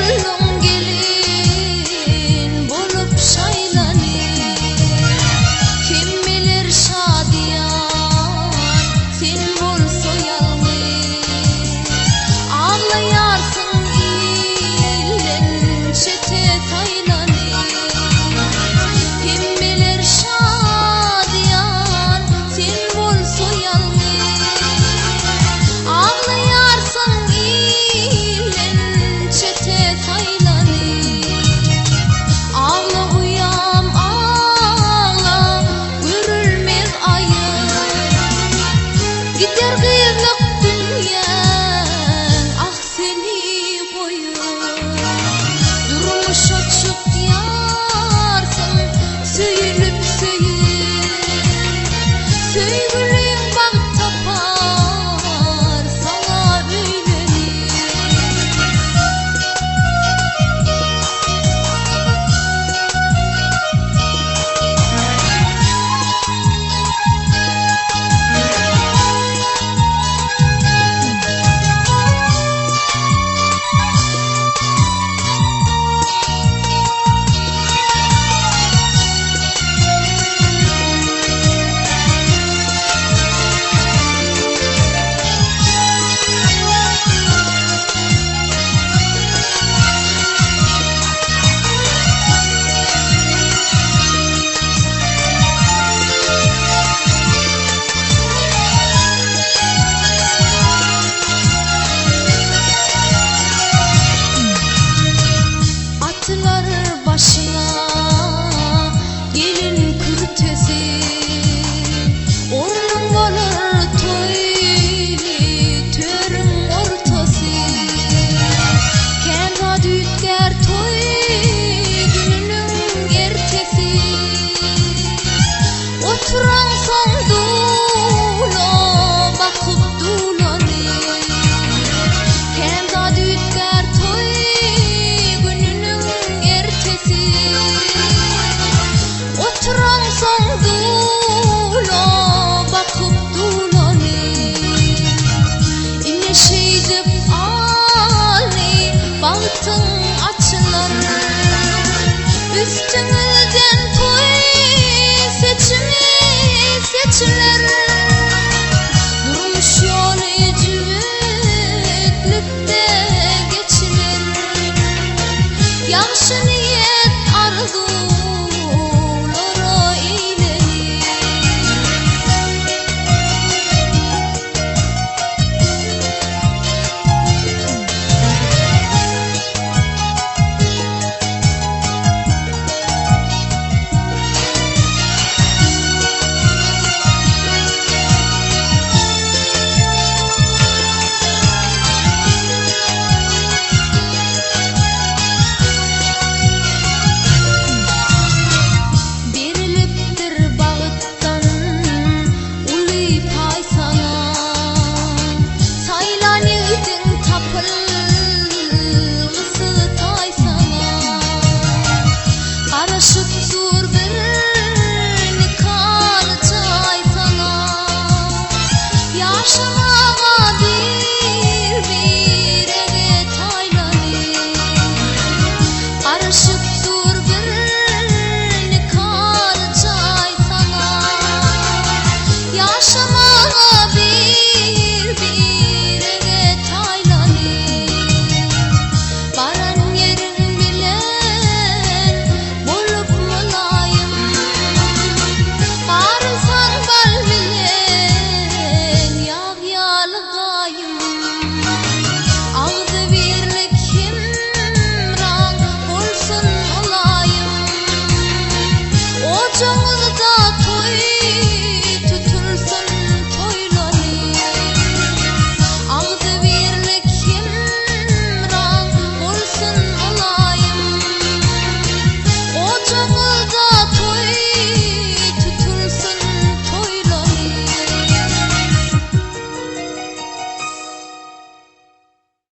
bolduň gelin bolup şaýlany. Hemmeler şadyýan, sen bolsa ýalňyz. Aglaýarsyň ilden çete saýlany. Hemmeler şadyýan, sen bolsa ýalňyz. Aglaýarsyň ilden çete saýlany. Agla uýam agla, görülmez aýyp. Gider gyzlyk dünýäň, ah seni goýup. Durmuşa çykýarsyň söýülip söýüp. Söýgüliň bagt tapar saňa öýlenip. Atylar başyňa gelin kürtesi, Ornuň bolar toý törüň ortasy. Kän zat üýtgär toý gününiň ertesi. Oturansoň dula bakyp dulany. Kän zat üýtgär toý gününiň ertesi. Oturansoň dula bakyp dulany. Ine şeýdip aly bagtyň açylar. Üstüňizden toý seçimi seçiler. Durmuş ýoly jübütlikde geçiler. Ýagşy.